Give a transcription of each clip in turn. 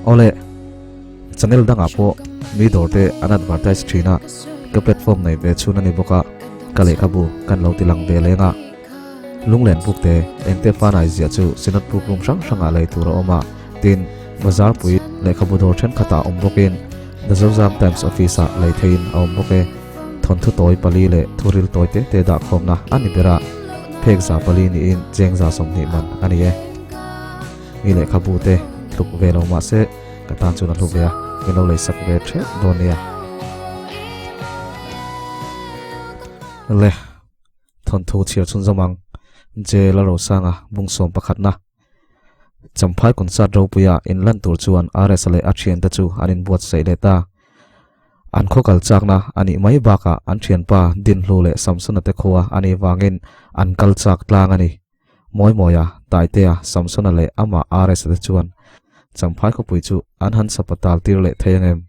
Awle, channel dangah pawh mi dawr te an advertise thin a, ka platform nei ve chhun a ni bawk a, ka lehkhabu kan lo ti lang ve leng a. Lunglen buk te engte fanai ziah chu Synod book room hrang hrangah lei tur a awm a, tin, bazar pui lehkhabu dawr thenkhatah awm bawkin The Zozam Times office ah lei theihin a awm bawk e. Thawnthu tawi pali leh thuril tawi te te dahkhawmna a ni ber a, phek 400 niin cheng 20 man a ni e. Mi lehkhabu te tluk ve lo mah se ka tan chuan a hlu ve a, min lo leisak ve theuh dawn nia. Le, thawnthu chhiar chhunzawm ang, Jail a rosanga bungsawm pakhatna. Champhai concert ropuia inlan tur chuan RS leh a thiante chu an inbuatsaih leh ta. An khaw kal chakna a nih mai bakah an thianpa Dinhlu leh Samsona te khua a nih vangin an kal chak tlang a ni. Mawimawia, Taitea, Samsona leh amah RS te chuan Champhai khawpui chu an han sapatal tir leh thei ang em?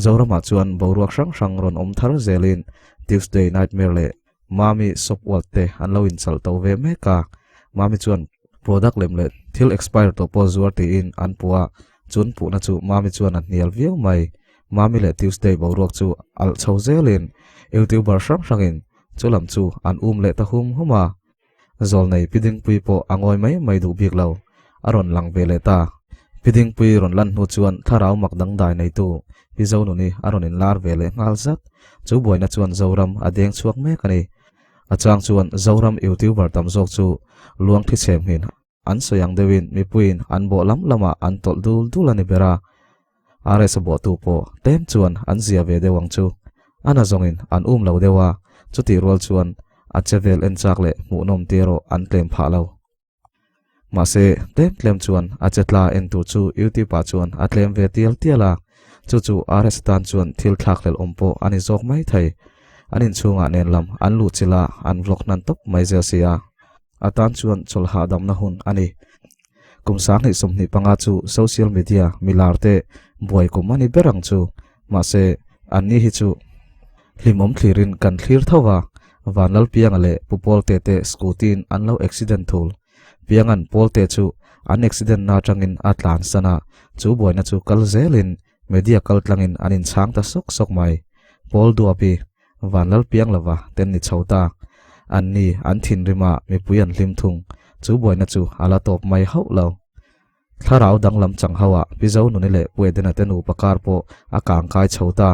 Zoramah chuan boruak hrang hrang rawn awm thar zelin Tuesday Nightmare leh Mami Sopwalt te an lo inchalh to ve mek a. Mami chuan product lem leh thil expire tawh pawh zuar tiin an puh a, chun puhna chu Mami chuan a hnial viau mai. Mami leh Tuesday boruak chu alh chho zelin YouTuber hrang hrangin chu lam chu an um leh ta hum hum a. Zawlnei Pi Dingpui pawh a ngawi mai mai duh bik lo, a rawn lang ve leh ta. Pi Dingpui rawn lan hnu chuan thlarau mak dangdai neitu Pi Zonuni a rawn inlar ve leh nghal zat. Chu buaina chuan Zoram a deng chhuak mek a ni. A chang chuan Zoram YouTuber tam zawk chu luang thi chhem hin an sawi ang deuhin mipuiin an bawh lam lamah an tawlh dul dul a ni ber a. RS a bawhtu pawh tlem chuan an zia ve deuh ang chu. A na zawngin an um lo deuh a, chutih rual chuan a che vel en chak leh hmuhnawm te erawh an tlem phah lo. Mahse, tlem tlem chuan a che tla en tur chu YouTube ah chuan a tlem ve tial tial a, chu chu RS tan chuan thil thlakhlelh awm pawh a ni zawk mai thei. An inchhungah nen lam an luh chilh a, an vlog hnan tawp mai zel si a. A tan chuan chawlh hahdamna hun a ni. Kum 2025 chu social media milar te buai kum a ni ber ang chu. Mahse, an ni hi chu hlimawm thlirin kan thlir tho va, Vanlalpianga leh Pu Pawlte te scooty-in an lo accident thul. Pianga'n Pawlte chu an accident na atangin a tlan san a, chu buaina chu kal zelin media kal tlangin an inchhang ta sawk sawk mai. Pawl Duapi, Vanlalpiang lova ten ni chho ta. An ni an thinrim a, mipui an hlim thung. Chu buaina chu a la tawp mai hauh lo. Thlarau danglam chang ho ah Pi Zonuni leh Pu Edena te nupa kar pawh a kang kai chho ta.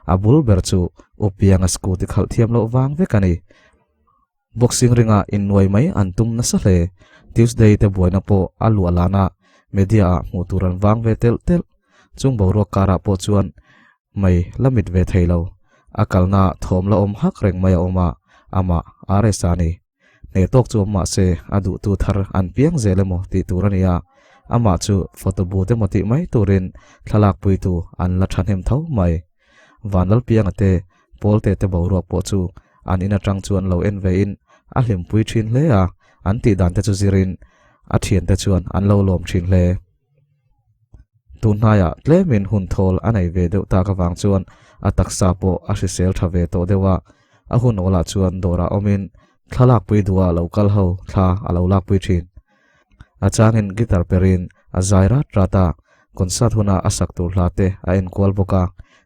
A bul ber chu U Pianga scooty khalh thiam loh vang vek a ni. Boxing ringa innuai mai an tum nasa hle. Tuesday te buaina pawh a luah lan a, media ah hmuh tur an vang ve telh telh. Chung boruak karah pawh chuan mai la mit ve thei lo. A kalna thawm la awm hak reng mai a awm a, amah RS a ni. Hneh tawk chu awm mah se a duhtu thar an piang zel emaw tih tur a ni a, amah chu photo booth emaw tih mai turin thlalak puitu an la thahnem tho mai. Vanlalpianga te, Pawlte te boruak pawh chu an in atang chuan lo en vein a hlimpui thin hle a, an tih dan te chu zirin a thiante chuan an lo lawm thin hle. Tun hnaiah tlemin hun thawl a nei ve deuh tak avang chuan a taksa pawh a hrisel tha ve tawh deuh a, a hun awlah chuan dawrah awmin thla lakpui duha lo kal ho thla a lo lakpui thin. A changin guitar perin a zai rat rat a, concert huna a sak tur hla te a enkual bawk a,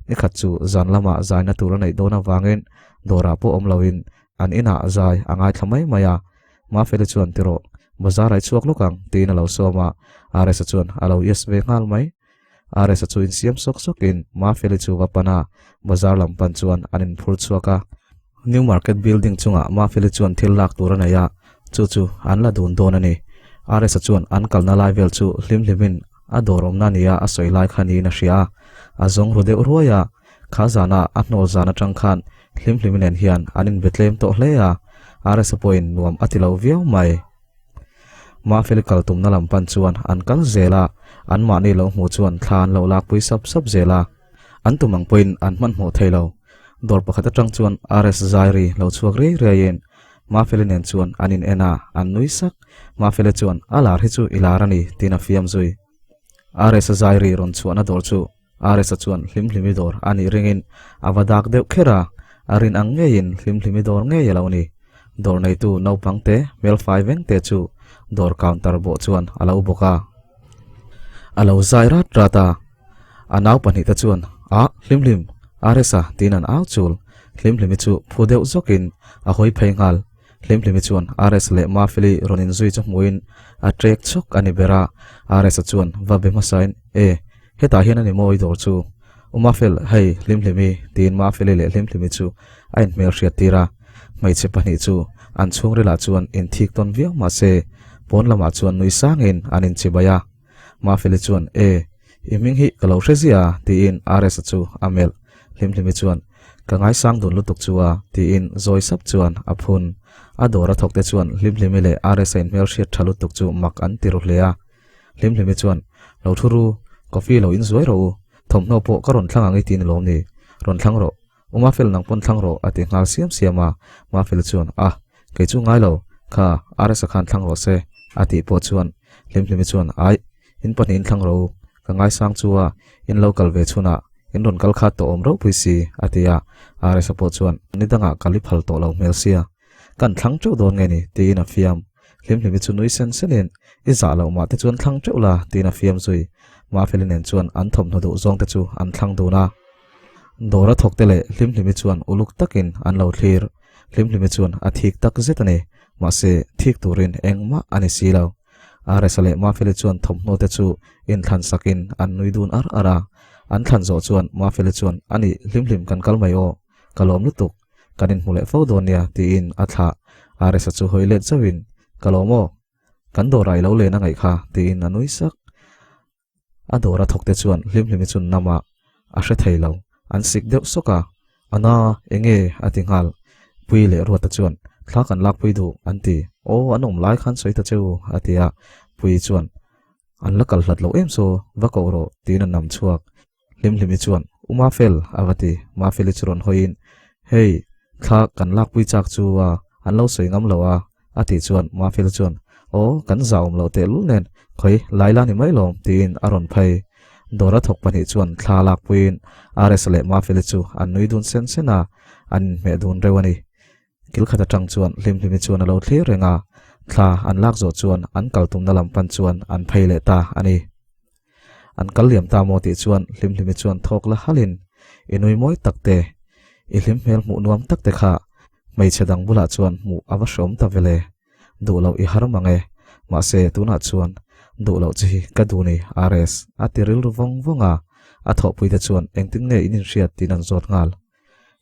nikhat chu zan lamah zaina tur a neih dawn avangin dawrah pawh awm loin an inah zai a ngaithla mai mai a, Mafeli chuan Tirawh, bazar a i chhuak lawk ang, tiin a lo sawm a, RS-a chuan a lo yes ve nghal mai. RS-a chu insiam sawk sawkin Mafeli chu va pan a, bazar lam pan chuan an inphur chhuak a. New Market building chungah Mafeli chuan thil lak tur a nei a, chu chu an la dun dawn a ni. RS-a chuan an kalna lai vel chu hlim hlimin a dawr awmna nia a sawi lai kha niin a hria a, a zawng ru deuh ruai a. Kha zana a hnawl zan atang khan hlim hlim nen hian an inbe tlem tawh hle a, RS-a pawhin nuam a ti lo viau mai. Mafeli kal tumna lam pan chuan an kal zel a, anmahni lo hmuh chuan thla an lo lakpui sap sap zel a. An tum ang pawhin an hmanhmawh thei lo. Dawr pakhat atang chuan RS Zairi lo chhuak riai riaiin Mafeli nen chuan an in en a, an nui sak. Mafeli chuan, A lar hi chu i lar a ni, tiin a fiam zui. RS-a Zairi rawn chhuahna dawr chu RS-a chuan Hlimhlimi dawr a nih ringin a va dak deuh kher a, a rin ang ngeiin Hlimhlimi dawr ngei a lo ni. Dawr neitu naupang te hmel fai veng te chu dawr counter bawh chuan a lo bawk a. A lo zai rat rat a, a nau pahnihte chuan, Ah, Hlimhlim, RS-a tiin an au chul. Hlimhlimi chu phu deuh zawkin a hawi phei nghal. Hlimhlimi chuan RS leh Mafeli rawn inzui chu hmuhin a trek chawk a ni ber a, RS-a chuan va be hmasain, E, hetah hian a ni maw i dawr chu? U Mafel, hei, Hlimhlimi, tiin Mafeli leh Hlimhlimi chu a inhmelhriat tir a. Hmeichhe pahnih chu an chhungrilah chuan inthik tawn viau mah se, pawn lamah chuan nui sangin an inchibai a. Mafeli chuan, E, i hming hi ka lo hre zia a, tiin RS-a chu a melh. Hlimhlimi chuan, Ka ngaisang dun lutuk chu a, tiin zawi sap chuan a phun. A dawr a thawkte chuan Hlimhlimi leh RS-a inhmelhriat tha lutuk chu mak an ti ru hle a. Hlimhlimi chuan, Lo thu ru, coffee lo inzuai rawh u, thawmhnaw pawh ka rawn thlang ang i ti ni lawm ni? Rawn thlang rawh. U Mafel nang pawn thlang rawh a ti nghal siam siam a, Mafel chuan a, kei chu ngai lo, kha RS-a khan thlang rawh se a tih pawh chuan Hlimhlimi chuan aih, in pahnihin thlang rawh u, ka ngaisang chu a, in lo kal ve chhunah in rawn kal khat tawh awm ropui si a ti a, RS-a pawh chuan ni dangah kal i phal tawh lo hmel sia, kan thlang teuh dawn nge ni tiin a fiam. Hlimhlimi chu nui sen senin i zah loh mah te chuan thlang teuh la tiin a fiam zui. Mafeli nen chuan an thawmhnaw duh zawng te chu an thlang dun a. Dawra thawkte leh Hlimhlimi chuan uluk takin an lo thlir. Hlimhlimi chuan a thik tak zet a ni. Mahse, thik turin engmah a ni si lo. RS-a leh Mafeli chuan thawmhnaw te chu inthlan sakin an nui dun ar ar a. An thlan zawh chuan Mafeli chuan, A nih, Hlimhlim kan kal mai aw. Ka lawm lutuk. Kan inhmu leh fo dawn nia, tiin a thlah. RS-a chu hawi let zauhin, Ka lawm aw. Kan dawrah i lo len a ngaih kha, tiin a nui sak. A dawr a thawkte chuan Hlimhlimi chu namah a hre thei lo, an sik deuh sawk a, A na, enge? a ti nghal. Pui leh Ruata chuan, Thla kan lakpui duh, an ti. Aw, an awm lai khan sawi ta che u, a ti a. Pui chuan, An la kal hlat loh em saw, va koh rawh, tiin a nam chhuak. Hlimhlimi chuan, U Mafel, a va ti. Mafeli chu rawn hawiin, Hei, thla kan lakpui chak chu a, an lo sawi ngam lo a, a tih chuan Mafeli chuan, Aw, kan zahawm loh tehlul nen, khawi, Laila ni mai lawm, tiin a rawn phei. Dawra thawk pahnih chuan thla lakpuiin RS leh Mafeli chu an nui dun sen sen a, an inhmeh dun reuh a ni. Kil khat atang chuan Hlimhlimi chuan a lo thlir reng a, thla an lak zawh chuan an kal tumna lam pan chuan an phei leh ta a ni. An kal liam ta maw tih chuan Hlimhlimi chuan thawk la halin, I nui mawi tak te, i hlim hmel hmuh nuam tak te kha hmeichhe dang bulah chuan hmuh a va hreawm ta vele, duh loh i har mang e, mahse tunah chuan duh loh che hi ka duh ni RS a ti rilru vawng vawng a, a thawhpui te chuan engtin nge in inhriat tiin an zawt nghal.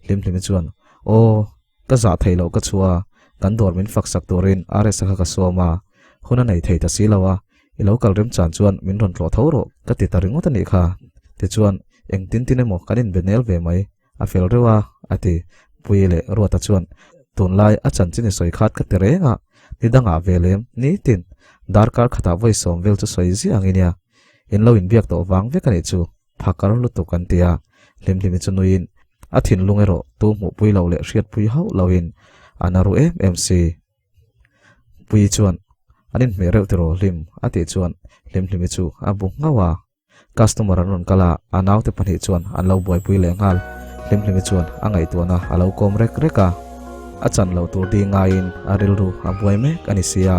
Hlimhlimi chuan, Aw, ka zah theih loh ka chhuah a, kan dawr min fak sak turin RS-a kha ka sawm a, hun a nei thei ta si lo a, i lo kal remchan chuan min rawn tlawh tho rawh ka ti ta ringawt a nih kha. Tichuan, engtin tin emaw kan inbe nel ve mai, a fel reuh a, a ti. Puii leh Ruata chuan, Tunlai a chanchin i sawi khat ka ti reng a, ni dangah ve lem, nitin, darkar khatah vawi sawm vel chu sawi ziah ang i nia. In lo inbiak tawh vang vek a nih chu. Phakar lutuk an ti a, Hlimhlimi chu nuiin a thinlung erawh tu hmuhpui loh leh hriatpui hauh loin a na ru em em si. Puii chuan an inhmeh reuh tiraw Hlim a tih chuan Hlimhlimi chu a bu nghauh a. Customer an rawn kal a, a naute pahnih chuan an lo buaipui leh nghal. Hlimhlimi chuan a ngaihtuahna a lo kawm rek rek a, a chan loh tur ding ngaiin a rilru a buai mek a ni si a.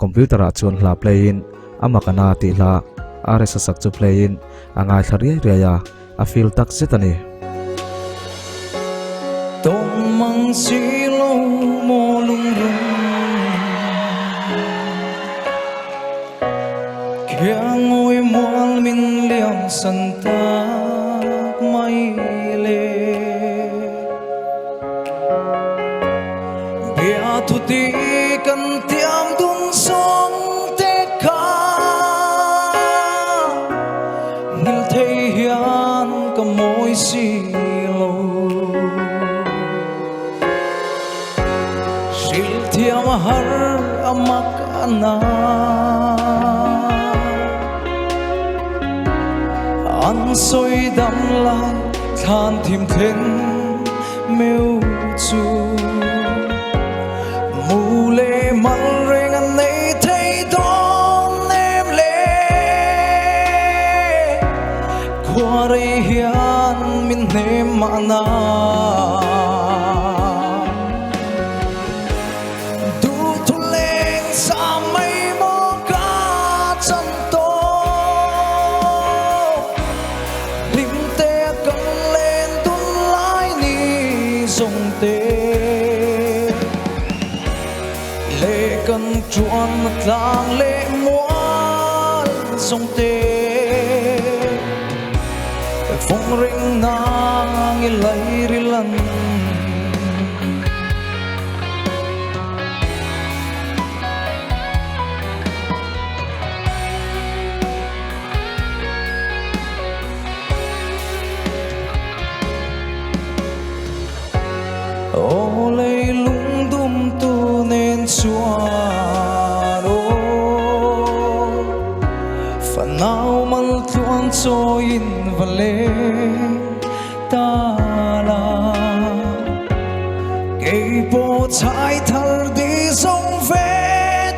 Computer ah chuan hla play in a makana tih hla RS a sak chu play in a ngaithla riai riai a, a feel tak zet a ni. Tawng mang si lo maw lungrun Khiang ngawi mual min liam san tak mai le Bia thu ti kan tiam dun sawng te kha Ngil thei hian ka mawi si lo Hril thiam a har a mak a na An sawi dam lai thlan thim thleng meu chu Mu leh mal reng an nei thei dawn em le Khua rei hian min hnem mahna Duh thu leng sa mai maw ka chan tawh. kan tuan tlang leh mual zawng te Vawng reng nang i lairilan. Aw leilung dumtu nen chuan aw Fanau maltluang chawiin va leng ta la Kei pawh chhai thar di zawng ve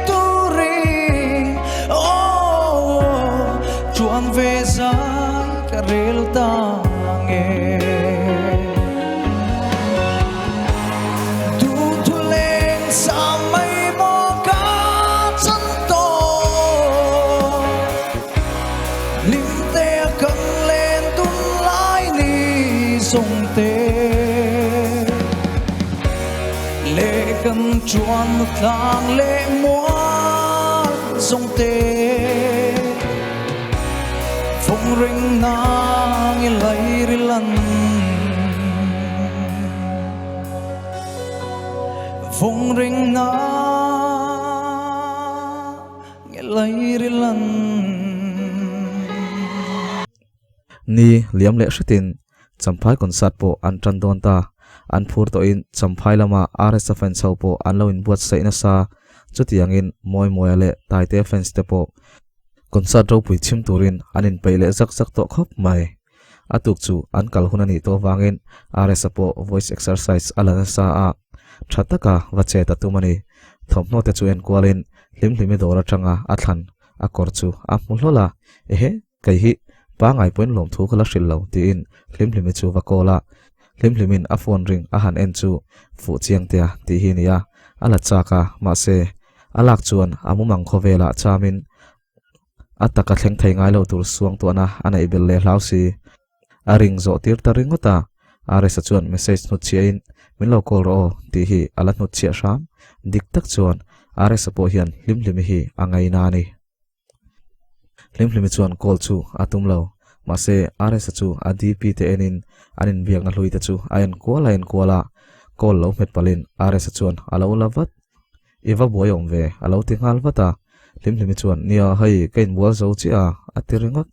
turin aw Chuan ve zai ka rel ta nge. Duhthuleng sa mai maw ka chan tawh Hlimte a kan len dun lai ni zawng te Leh kan chuan tlang leh mual zawng te Vawng reng nang i lairilan Vawng reng nang i lairilan. Ni liam leh hretin Champhai concert pawh an tan dawn ta. An phur tawhin Champhai lama RSA fans ho pawh an lo inbuatsaih nasa. Chutiangin Mawimawia leh Taite fans te pawh Concert ropui chhim turin an inpeih leh zak zak tawh khawp mai. A tuk chu an kal hun a nih tawh avangin RS-a pawh voice exercise a la nasa a, tha taka va chet a tum a ni. Thawmhnaw te chu enkualin Hlimhlimi dawr atanga a thlan a kawr chu a hmu hlawl a, Ehe, kei hi pangai pawhin lawmthu ka la hrilh lo tiin Hlimhlimi chu va call a. Hlimhlimin a phone ring a han en chu fuh chiang tia tih hi a ni a, a la chak a, mahse, a lak chuan a mumang khawvelah chamin a taka thleng thei ngai lo tur suangtuahna a neih belh leh hlau si. A ring zawh tir ta ringawt a, RS-a chuan message hnutchhiahin min lo call rawh aw tih hi a la hnutchhiah hram. Dik tak chuan RS-a pawh hian Hlimhlimi hi a ngaina a ni. Hlimhlimi chuan call chu a tum lo. Mahse, RS-a chu a DP te enin an inbiakna hlui te chu a en kual a en kual a, call lo hmet palhin RS-a chuan a lo la vat. I va buai awm ve, a lo ti nghal vat a. Hlimhlimi chuan, Nia, hei, ka inbual zo chiah a, a ti ringawt.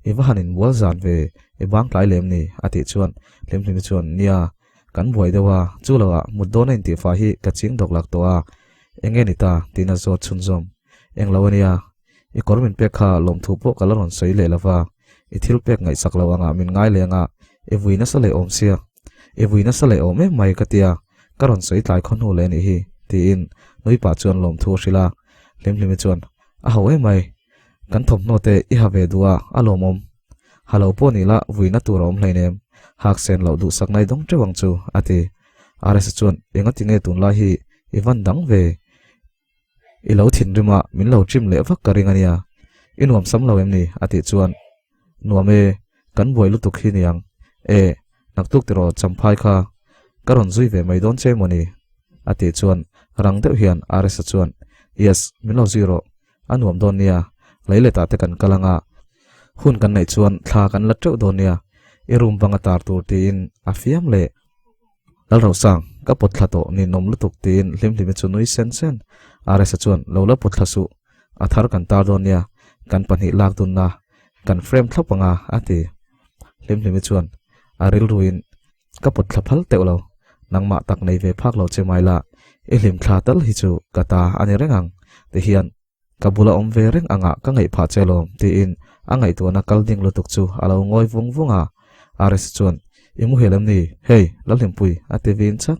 I va han inbual zan ve, i bang tlai lem ni, a tih chuan Hlimhlimi chuan, Nia, kan buai deuh a, chu loah mut dawn a intihfah hi ka ching dawk lak tawh a, eng nge ni ta? tiin a zawt chhunzawm. Eng lo a nia, i kawr min pek kha lawmthu pawh ka la rawn sawi leh lo va, i thil pek ngaihsak lo angah min ngai leng a, i vui nasa leh awm sia, i vui nasa leh awm em mai ka tia, ka rawn sawi tlai khaw hnu leh a nih hi, tiin nui pah chuan lawmthu a hrilh a. Hlimhlimi chuan, A ho em mai, kan thawmhnaw te i ha ve duh a, a lawmawm. Ha lo pawh ni la vuina tur a awm hleinem, hak sen loh duhsak nai dawng teuh ang chu, a ti. RS chuan, Engati nge tunlai hi i van dang ve? I lo thinrim a, min lo trim leh vak ka ring a nia. I nuam sam lo em ni? a tih chuan, Nuam e, kan buai lutuk hi niang. E, naktuk tiraw Champhai kha ka rawn zui ve mai dawn che maw ni? a tih chuan rang deuh hian RS-a chuan, Yes, min lo zui rawh, a nuam dawn nia, leiletah te kan kal anga hun kan neih chuan thla kan la teuh dawn nia, i room bang a tar tur tiin a fiam leh. Lalrosang, ka pawt thla tawh ninawm lutuk tiin Hlimhlimi chu nui sen sen. RS-a chuan lo la pawt thla suh, a thar kan tar dawn nia, kan pahnih lak dunna kan frame thlawp anga a ti. Hlimhlimi chuan a rilruin ka pawt thla phal teuh lo, nangmah tak nei ve phak lo che mai la, i hlim thla tal hi chu ka ta a ni reng ang tihian Ka bula awm ve reng angah ka ngaih phah che lawm, tiin a ngaihtuahna kal ding lutuk chu a lo ngawi vung vung a. RS chuan, I muhil em ni? Hei, Lalhlimpui, a ti vin chak.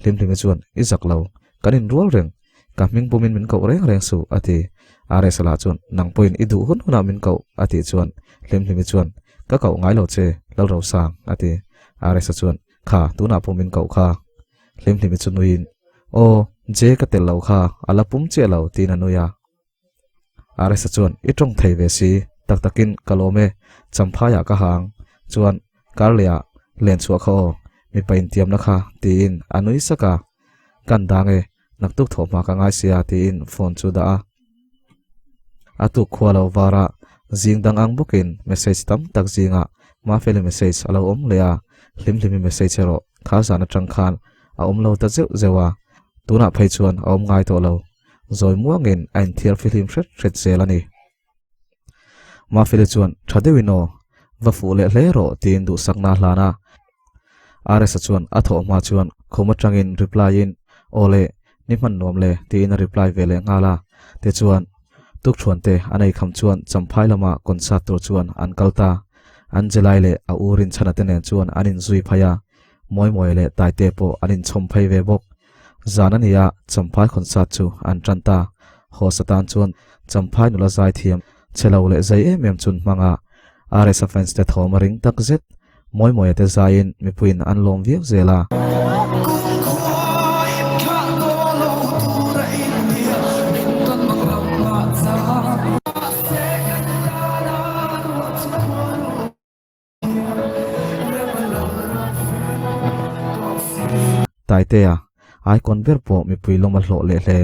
Hlimhlimi chuan, I zak lo, kan inrual reng. Ka hming pumin min koh reng reng suh, a ti. RS lah chuan, Nang pawhin i duh hun hunah min koh, a tih chuan Hlimhlimi chuan, Ka koh ngai lo che, Lalrosang, a ti. RS chuan, Kha, tunah pawh min koh kha. Hlimhlimi chu nuiin, Aw, Je ka tel lo kha, a la pum chiah lo, tiin a nui a. RS-a chuan, I tawng thei ve si, tak takin ka lawm e, Champhaiah ka hang, chuan Karleh-ah len chhuah kha aw, mipa intiamna kha, tiin a nui sak a. Kan dang e. Naktuk thawh hma ka ngai sia tiin phone chu dah a. A tuk khua lo var a, zing dang ang bawkin message tam tak zingah Mafeli message a lo awm leh a, Hlimhlimi message erawh kha zan atang khan a awm lo ta zeuh zeuh a, tunah phei chuan a awm ngai tawh lo. Zawi muangin a inthiar fihlim hret hret zel a ni. Mafeli chuan tha deuhin aw, va fuh leh hle rawh tiin duhsakna a hlan a. RS-a chuan a thawh hma chuan khum atangin reply in aw le, ni hman nuam le tiin a reply ve leh nghal a. Tichuan, tukthuante an ei kham chuan Champhai lama concert tur chuan an kal ta. Angelai leh a u Rinchhana te nen chuan an inzui phei a, Mawimawia leh Taite pawh an inchhawm phei ve bawk. Zan a nia, Champhai concert chu an tan ta. Host atan chuan Champhai nula zai thiam che lo leh zai em em chun hmanga RSa fans te thawm a ring tak zet. Mawimawia te zaiin mipuiin an lawm viau zel a. Taitea, Icon ber pawh mipui lawm a hlawh leh hle.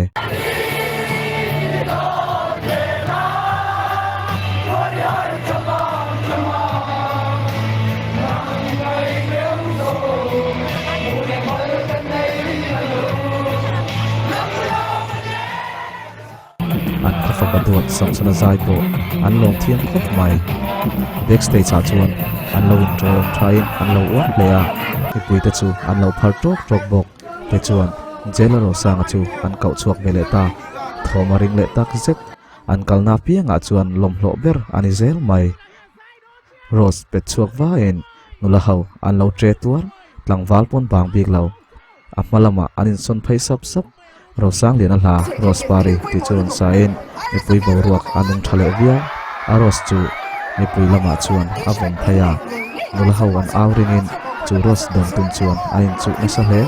An khaw fapa duat Samsona zai pawh an lawm thiam khawp mai. Backstage ah chuan an lo inṭawm thain an lo uar hle a, mipuite chu an lo phar ṭawk ṭawk bawk. Tichuan, Jailer Rosanga chu an koh chhuak ve leh ta. Thawm a ring leh tak zet. An kalna apiangah chuan lawmhlawh ber a ni zel mai. Rose pet chhuak vaiin nula ho an lo ṭe tuar, tlangval pawn bang bik lo. A hma lamah an insawn phei sap sap. Rosangliana hla Rose Pari tih chu rawn sain mipui boruak a nung tha leh viau. A rose chu mipui lamah chuan a vawm phei a, nula ho an au ringin chu rose dawn tum chuan an inchuh nasa hle.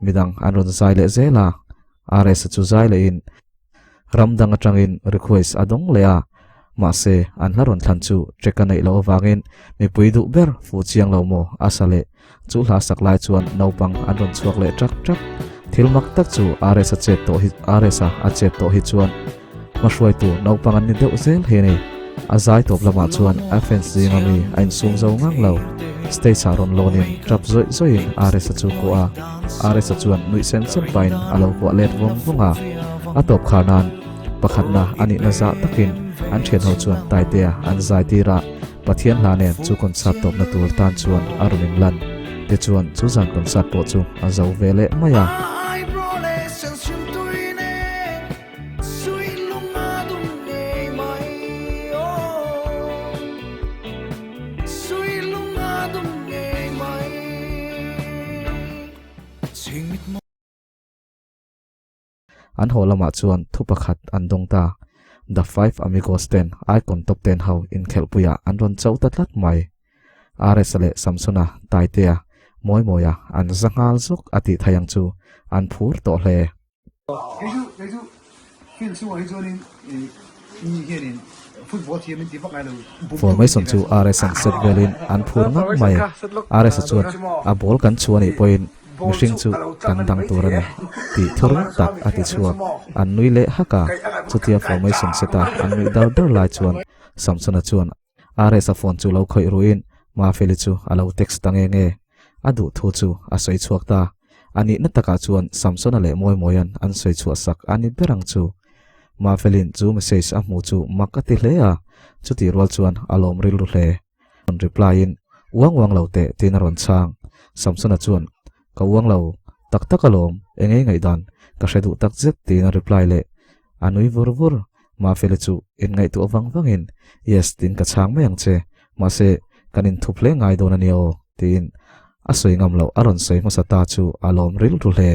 Midang an rawn zai leh zel a, RS-a chu zai lehin ram dang atangin request a dawng leh a, mahse an hla rawn thlan chu track a neih loh avangin mipui duh ber fuh chiang lo maw a sa leh. Chu hla sak lai chuan naupang an rawn chhuak leh ṭak ṭak. Thil mak tak chu RS-a chet tawh hi RS-a a chet tawh hi chuan hmahruaitu naupang an ni deuh zel hi a ni. A zai tawp lamah chuan a fans zinga mi a insum zo ngang lo. Stage-ah rawn lawnin ṭap zawih zawihin RS-a chu kuah a. RS-a chuan nuih sen sen pahin a lo kuah let vawng vawng a. A tawp khar nan pakhatna a nihna zah takin an ṭhianho chuan Taitea an zai tir a. Pathian hla nen chu concert tawpna tur tan chuan a rawn inlan. Tichuan chu zan concert pawh chu a zo ve leh mai a. An haw lamah chuan thu pakhat an dawng ta. The Five Amigos ten Icon Top Ten ho inkhelhpuiah an rawn cho ta tlat mai. RS-a leh Samsona, Taitea, Mawimawia an za nghal zawk a tih thei ang chu an phur tawh hle. Kei chu kei chu field chhungah hi chuanin mi hianin football thiam in ti vak ngai lo. Formation chu RS-a'n set velin an phur ngang mai. RS-a chuan a ball kan chhuah anih pawhin mihring chu kan dang tur a ni tih thur tak a ti chhuak. An nui leh hak a, chutia formation set-a an nuih dar dar lai chuan Samsona chuan RS-a phone chu lo khawih ruin Mafeli chu a lo text ta nge nge. A duh thu chu a sawi chhuak ta. A nihna takah chuan Samsona leh Mawimawia'n an sawi chhuah sak a ni ber ang chu. Mafeli'n chu message a hmuh chu mak a ti hle a, chutih rual chuan a lawm rilru hle. Rawn reply-in, Uang uang lo teh tiin a rawn chhang. Samsona chuan, Ka uang lo, tak tak alawm, eng ei ngaihdan, ka hre duh tak zet tiin a reply leh. A nui vur vur. Mafeli chu inngaihtuah vang vangin, Yes tiin ka chhang mai ang che, mahse kan inthup hle ngai dawn a nia aw tiin a sawi ngam loh a rawn sawi hmasa ta chu a lawm rilru hle.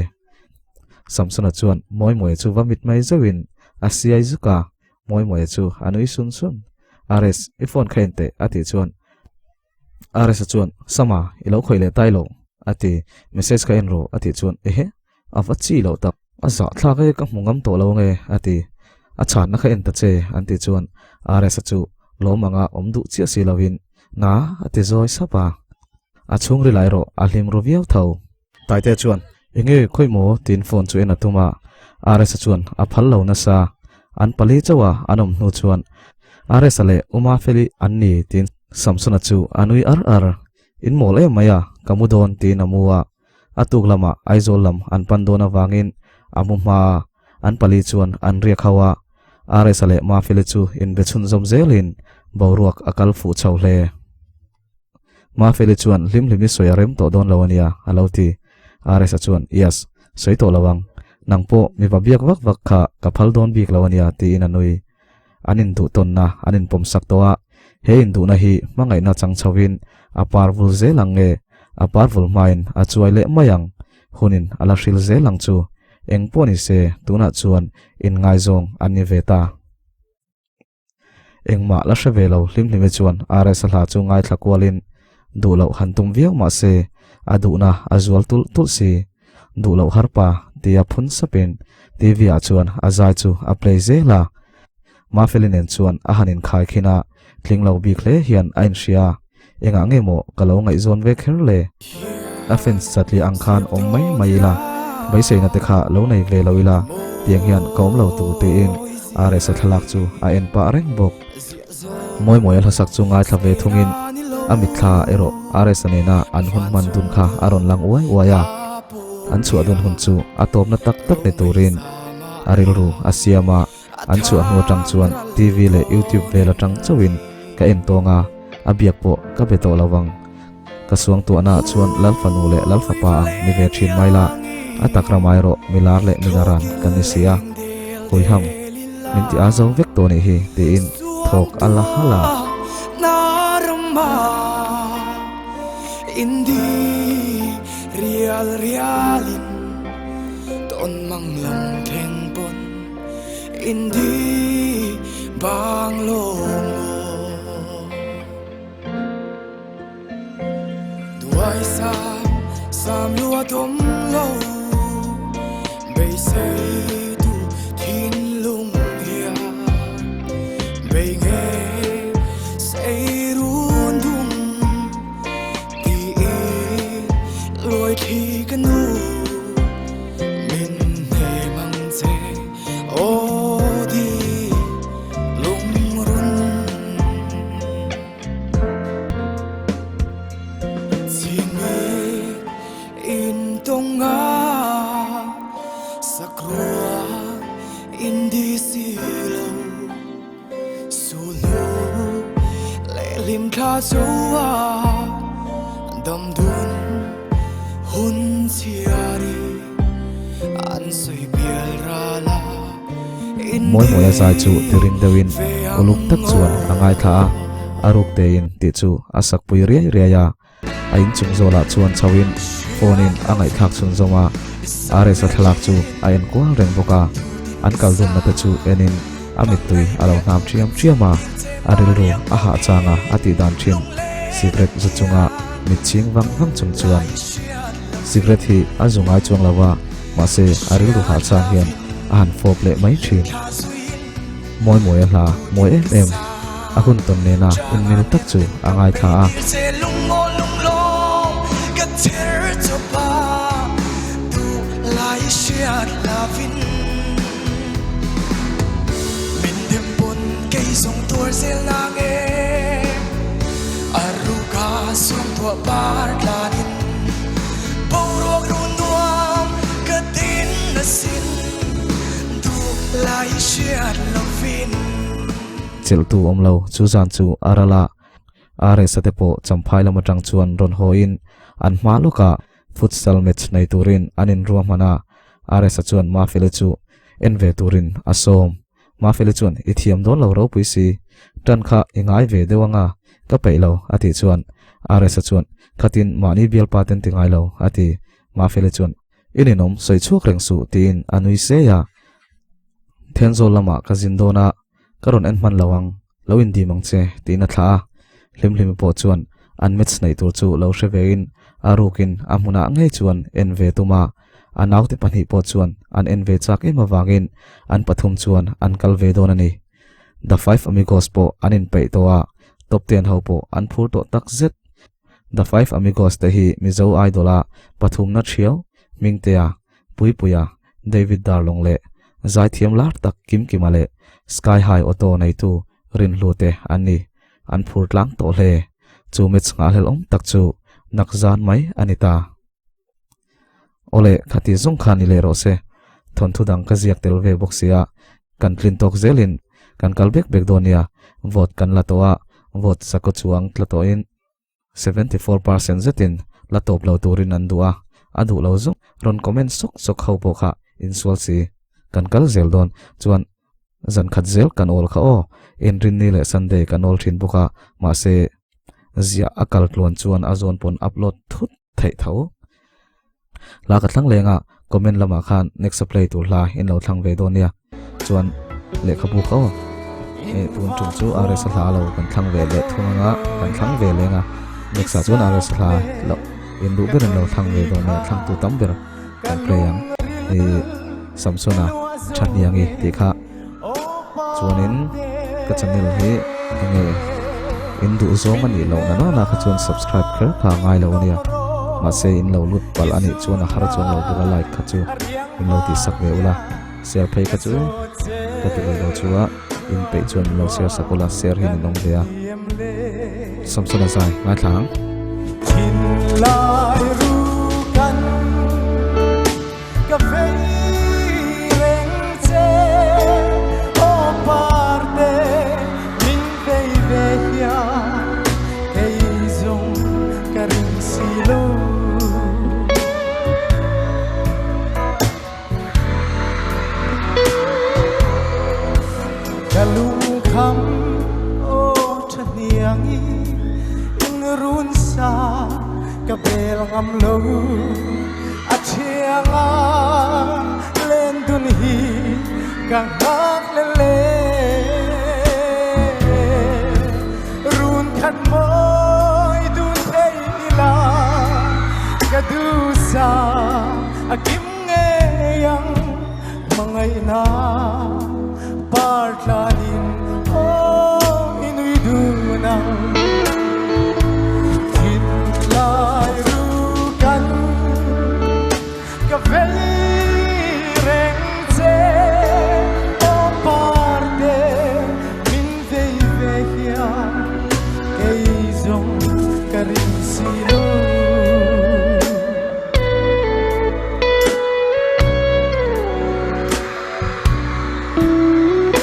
Samsona chuan Mawimawia chu va mit mai zeuhin a siai zuk a, Mawimawia chu a nui sun sun. RS, i phone kha en teh a tih chuan RS-a chuan, Sama, i lo khawih leh tai lo, a ti. Message ka en rawh, a tih chuan, Ehe, a va chi loh tak, a zahthlak e, ka hmu ngam tawh lo ange, a ti. A chhanna kha en ta che, an tih chuan RS-a chu lawm anga awm duh chiah si lovin, Na, a ti zawi sap a. A chhungril ah erawh a hlim ru viau tho. Taite chuan, Enge khawi maw? tiin phone chu en a tum a, RS-a chuan a phal lo nasa. An pali chauh a an awm hnu chuan RS-a leh Uma Feli an ni tiin Samsona chu a nui ar ar. In mawl em mai a, ka mu dawn tiin a mu a. A tuk lamah Aizawl lam an pan dawn avangin a mu hma a, an pali chuan an riak ho a. RS-a leh Mafeli chu inbe chhunzawm zelin boruak a kal fuh chho hle. Mafeli chuan hlim hlim i sawi a rem tawh dawn lo ania a lo ti. RS-a chuan Yes, sawi tawh lo ang. Nang pawh mi va biak vak vak kha ka phal dawn bik lo ania tiin a nui. An induh tawnna an inpawm sak tawh a, he induhna hi hmangaihna chang chhoin a par vul zel ang nge a par vul hmain a chuai leh mai ang hunin a la hril zel ang chu. Eng pawh ni se tunah chuan inngaizawng an ni ve ta. Engmah la hre ve lo Hlimhlimi chuan RS-a hla chu ngaithla kualin duh loh han tum viau mah se a duhna a zual tulh tulh si. Duh loh har pa tia phun sapin TV-ah chuan a zai chu a play zel a. Mafeli nen chuan a han inkhai khin a, tling lo bik hle hian a inhria. Engah nge maw ka lo ngaihzawn ve kher le? A fans satliah ang khan awm mai mai ila, beiseina te kha lo nei ve lo ila, tiang hian ka awm lo tur tiin RS-a thlalak chu a en pah reng bawk. Mawimawia hlasak chu ngaithla ve thungin a mitthla erawh RS-a nena an hun hman dun kha a rawn lang uai uai a, an chhuah dun hun chu a tawpna tak tak ni turin a rilru a siam a. An chhuah hnu atang chuan TV leh YouTube vel atang chauhin ka en tawng a, a biak pawh ka be tawh lo vang. Ka suangtuahnaah chuan Lalfanu leh Lalfapa ang ni ve thin mai la, a tak ramai rawh milar leh minaran kan ni si a. Huiham, min ti a zo vek tawh nih hi tiin thawk a la halh a. Indi bang lo maw Duai sam sam lua dawm lo Beisei tu thinlung hian Bei nge sei run dum Tiin luai thli ka nu Min hnem ang che aw di lungrun Chimi in tawng a sakrua in di si lo Sulu leh hlim thla chu a dam dun hun chhiari an sawi bial ral a Mawimawia zai chu tiring deuhin uluk tak chuan a ngaithla a, a ruk tein tih chu a sakpui riai riai a. A inchung zawlah chuan chhoin phone in a ngaihthlak chhunzawm a, RS-a thlalak chu a en kual reng bawk a. An kal dunna te chu enin a mittui a lo hnam ṭhiam ṭhiam a, a rilru a hah changa a tih dan ṭhin cigarette zu chunga mit ching vang vang chung chuan cigarette hi a zu ngai chuang lo a, mahse a rilru hah chang hian a han fawp leh mai ṭhin. Mawi mawi a hla mawi em em a hun tawn nena inmil tak chu a ngaithla a. Chelhtu awm lo chu zan chu a ral a, RS-a te pawh Champhai lam atang chuan rawn hawiin an hma lawkah futsal match nei turin an inruahman a, RS-a chuan Mafeli chu en ve turin a sawm. Mafeli chuan i thiam dawn lo ropui si, tan kha i ngai ve deuh anga ka peih lo a tih chuan RS-a chuan khatin mahni bialpa ten ti ngai lo a ti. Mafeli chuan I ninawm sawi chhuak reng suh tiin a nui sei a. Thenzawl lamah ka zin dawn a, ka rawn en hman lo ang, lo indim ang che tiin a thlah a. Hlimhlimi pawh chuan an match neih tur chu lo hre vein a rukin a hmunah ngei chuan en ve tum a. A naute pahnih pawh chuan an en ve chak em avangin an pathum chuan an kal ve dawn a ni. The Five Amigos pawh an inpeih tawh a, Top Ten ho pawh an phur tawh tak zet. The Five Amigos te hi Mizo Idol a pathumna thiau, Hmingtea, Puipuia, David Darlong leh zaithiam lar tak Kimkima leh Sky High Auto neitu Rinhlu te an ni. An phur tlang tawh hle. Chu match nghahhlelh awm tak chu nak zan mai a ni ta. Awle, khati zawng kha ni leh rawh se. Thawnthu dang ka ziak tel ve bawk sia, kan tlin tawk zelin kan kal bek bek dawn nia, vote kan la tawh a, vote sakaw chuang tla tawhin 74% zetin la tawp lo turin an duh a, a duh lo zuk rawn comment sawk sawk ho pawh kha insual si. Kan kal zel dawn chuan zan khat zel kan awl kha aw, Inrinni leh Sunday kan awl thin bawk a, mahse ziah a kal tluan chuan a zawn pawn upload thut theih tho. Hla ka thlang leng a, comment lamah khan next a play tur hla in lo thlang ve dawn nia. Chuan lehkhabu kha aw. E tun tum chu RS hla lo kan thlang ve leh thung anga kan thlang ve leng a. Next ah chuan RS hla lo in duh ber in lo thlang ve dawn nia, thlang tu tam ber kan play ang. E Samsona Thahniangi tih kha chuanin ka channel hi enge in duh zawng a nih loh na na kha chuan subscribe kher kha a ngai lo a nia mahse in lo lut palh a nih chuan a har chuan lo bawk a like kha chu in lo tih sak ve ula share phei kha chu ka ti lo chu a in peih chuan in lo share sak ula share hian in awm ve a Samson a zai ngaithla ang. Thinlai ru kan Ka vei reng che aw parte min vei ve hian kei zawng ka ring si lo. Ka lungkham aw tha hniang i in run sa ka bel ngam lo. A thianga len dun hi ka nghak le le Run khat mawi dun thei ila ka du sa a kim ngei ang hmangaihna par tlanin aw i nui dun ang Thinlai ru kan ka vei reng che aw parte min vei ve hian kei zawng ka ring si lo.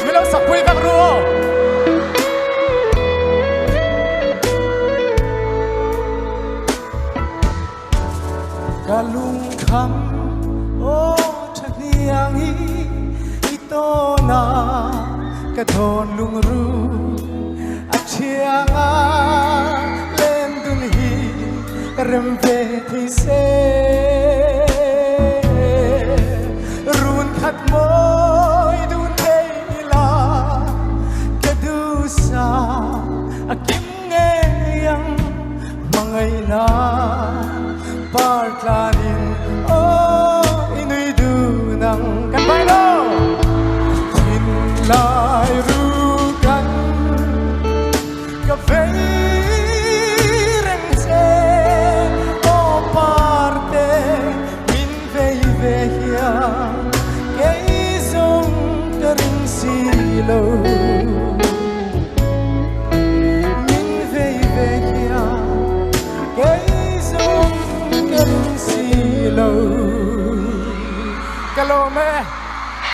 Min lo sak pui vek ru aw. Ka lungkham aw tha hniang hi i tawna ka thawn lungru a thianga len dun hi rem ve thei se run khat mawi. ka ring si lo. Ka lawm e.